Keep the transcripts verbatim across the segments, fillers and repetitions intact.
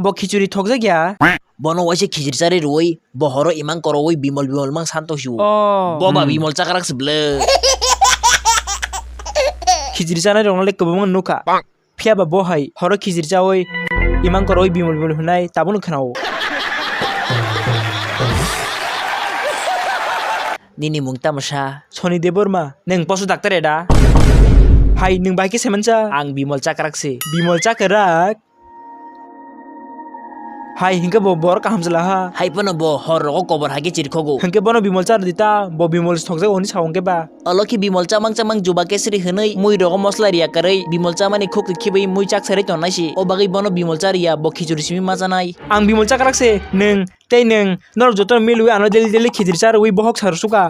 Bo khichuri thokjak ya. Bono waisa khichuri charwi rwui, bo horo imang koroui bimol bimol mang santo hiwo. Oh. Bo ba Hmm. bimol chakrak se bwle. Khichuri chanai rokno le kwbangma nukha. Phiya ba bo hai horo khichuri chaui imang koroui bimol bimol hwnai tabukno khwnao. Nini mung tamo sa? Soni Debbarma, nwng poso daktar ya da? Hai, nwng bai khe semansa? Ang bimol chakrak se. Bimol chakrak? Hai, hinkhe bo bor kaham chwla ha. Hai phano bo hor rogo kobor hai khe chirkhogo. Hinkhe bono bimol char di ta, bo bimol thokjak hwnwi sao hinkhe ba. Olo khe bimol chamang chamang juba kesri hwnwi mui rogo mosla riya karwi bimol chamani khuk khibwi mui chak serwi tongnai si. O bagwi bono bimol chariya, bo khichuri simi ma chanai. Ang bimol chakrak se, nwng tei nwng norok joto milwi ano daily daily khichuri charwi bohok sar suka.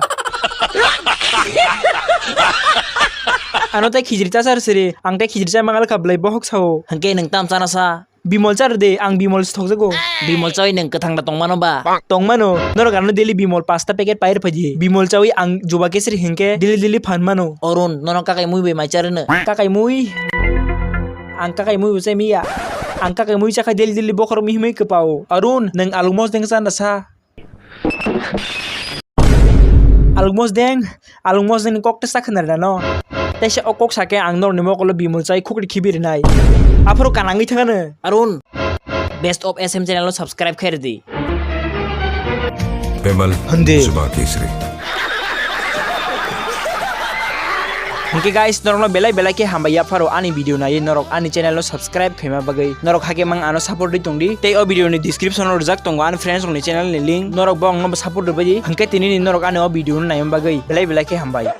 Ano tei khichuri cha sar siri, ang tei khichuri cha mangal kha bwlai bohok sao. Hinkhe nwng tam chana sa? Bimol char de, ang bimol se thokjago. Bimol chawi nwng kwthang da tongmano ba? Tongmano, norok ano daily bimol pasta packet pair phaidi. Bimol chawi ang juba kesri hinkhe daily daily phan mano. Arun, nono kakai mui bai mai charwno? Kakai mui? Ang kakai mui bo chai miya. Ang kakai mui chakha daily daily bokhorok mihimwi kwpao. Arun, nwng aluk mosdeng chana sa? Aluk mosdeng, aluk mosdeng ni kok tesa khna rwna no. Teisa o kok sake ang norni mokolo bimol chai khukri khibi rwnai. Aphuru kanangwi thangano. Arun, Best of S M channel o subscribe khair di. Bimal Hande. Zuba Kesri. Hinkhe guys, norokno belai belai khe hambai yapharo ani video naiwi norok ani channel no subscribe khaima bagwi. Norok hakhe mang ano support rwi tongdi. Tei o video ni description o rijak tongo ani friends rokni channel ni link. Norok bo ang no support rwbaidi. Hinkhe tini ni norok ani o video no naima bagwi belai belai khe hambai.